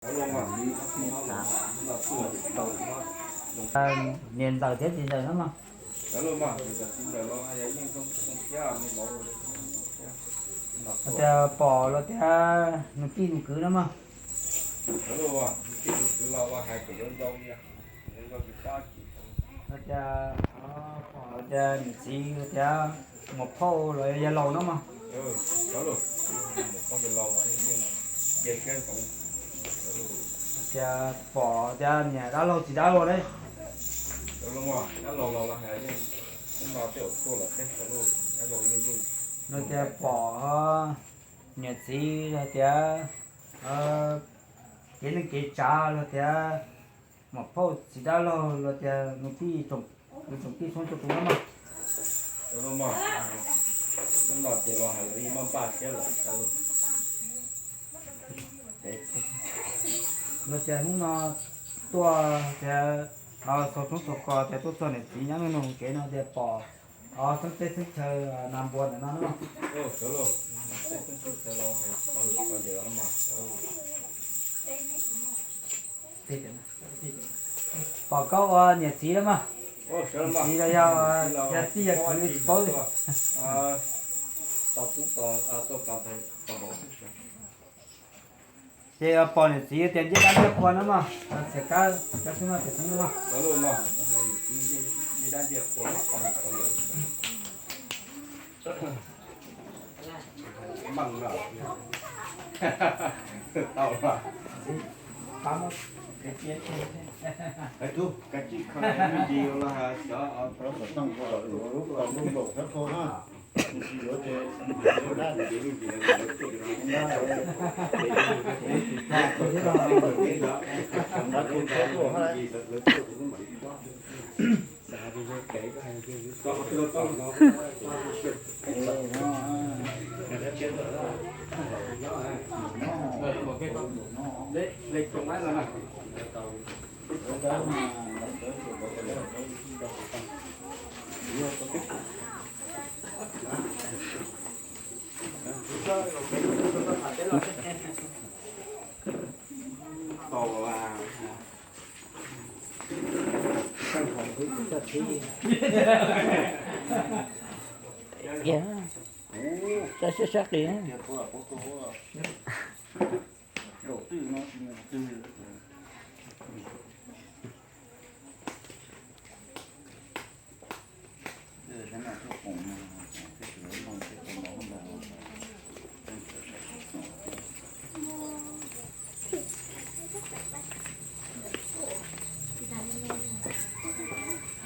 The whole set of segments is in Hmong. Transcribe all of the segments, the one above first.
Niam ntxawm thiab txiv ntxawm no mas. Tias pom los tias nus tij nus kwv no mas. Los tias pom los tias niam txiv los tias muam phauj los yawg laus no mas. Tias pom tias niam dab laug txiv dab laug ne. Los tias pom niam txiv los tias kev neej kev tsav los tias muam phauj txiv dab laug los tias nus tij, nus tsoom tij txhua tus no mas. Los tias hnub no tuaj tias xaus tshoob xaus kos tias tuaj txog niam txiv nyob nug nug kev no tias pom xeeb teb xeeb chaw nas npua ntawm no na. Pom koj ua niam txiv lawm mas. Niam txiv los yog yog tij yog kwv tsis paub. Ces pom niam txiv tias ncej dab ncej qhua no mas, txiv kab cov xwb no tias xwb no mas. Sab sab sab qis.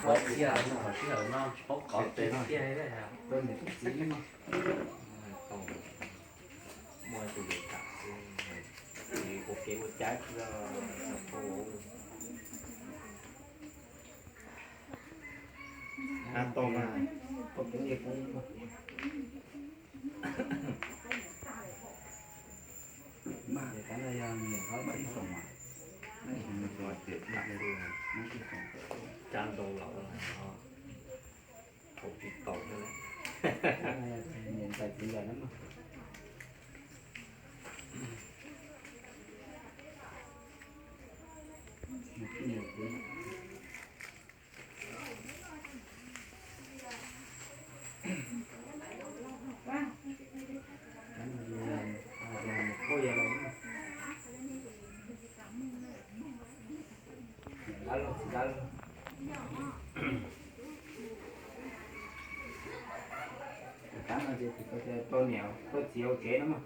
Qhov txhia no, qhov sij hawm no tsis paub qhov txhia no. Muaj tus li tam ua kev ua cai tsis tau. Tau mas, tau kuv niam kuv. Mas, mas, mas, mas, tsa ntoo los, thaum tsis tau, niam ntxawm txiv ntxawm no mas. Dab laug txiv dab laug. Tab no ces tsis tau tias tau niam tau txiv ua kev no mas.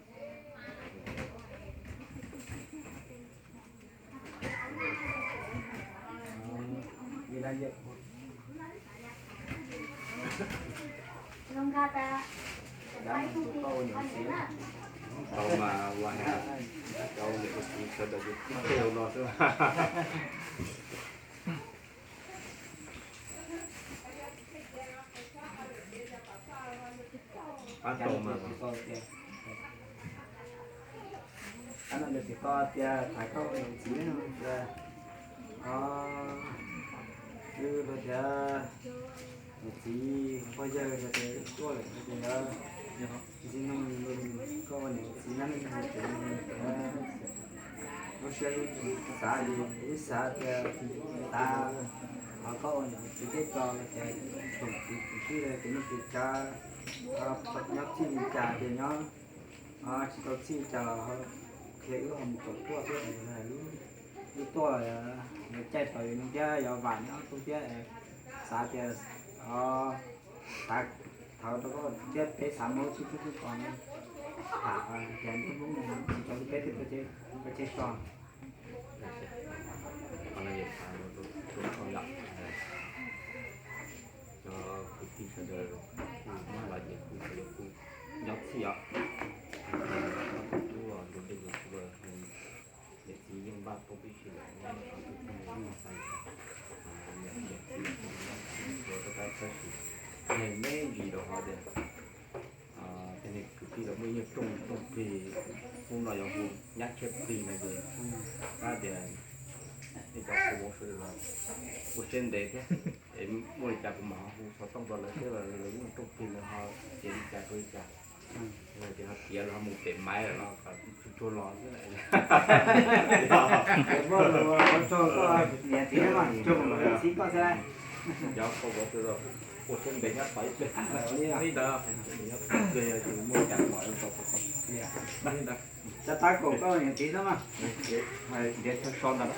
Tau mas ua, tau niam ua txiv sawv daws tib teg no xwb. Pab tau mas. Qhov no nws tsis tau tias thaiv koj niam txiv no, wb los tias niam txiv pog yawg los tias tuaj lawm no ces ntxim no koj ua niam txiv nab neej no ces tias, Xav li wb xav tias xav thov koj ua niam txiv thiab tso tias tsoom kwv tij los tias nej tsis tsa nyob txij li cas tias nyob tsis tau txij li cas los qhia wb ho mus kom tuaj thiab. Wb tuaj lawv caij tau yus thiab yog vam nyob tu thiab xav tias xav thov rau koj thiab peb xav muab txhua txhua txhua txhua no tham tias ntuj hnub no tsis tau peb thiaj tau caij tso. Qhov no yog xav rau txhua yom, cov kwv tij sawv daws kuj muab los ces kuj sawv daws kuj nyob txhij os. Koj tus tub los ntuas dej ntuas cawv, niam txiv yeej npaj tau tib si lawm, qhov twg kuj muaj xav li cas, niam txiv los kuj nyob txhij tuav rov qab tab sis neeg me ntsis rau qhov tias tej niag kwv tij los muaj ib nyuag rooj rooj plig, hnub no yog hu nyab tshiab plig no ces, tab tias nej cov kuv vauv sawv daws los ua siab ntev thiab, es muaj li cas kuv mam ho hu xov tooj rau lawv thiab, lawv ib nyuag rooj plig lawv ho ces li cas rau li cas. Tias ho tiav los ho mus pem maiv lawm los kom tsuag tsuag los xwb. Niam txiv, txiv koj xwb, cov kuv vauv sawv daws ua siab ntev nyob tos ib pliag, ib ntawd, ib ntawd ces muaj cas mam li tau xov tooj. Tsa tab kaum koj niam txiv xwb mas. Hais ntiav chaw so ntawd.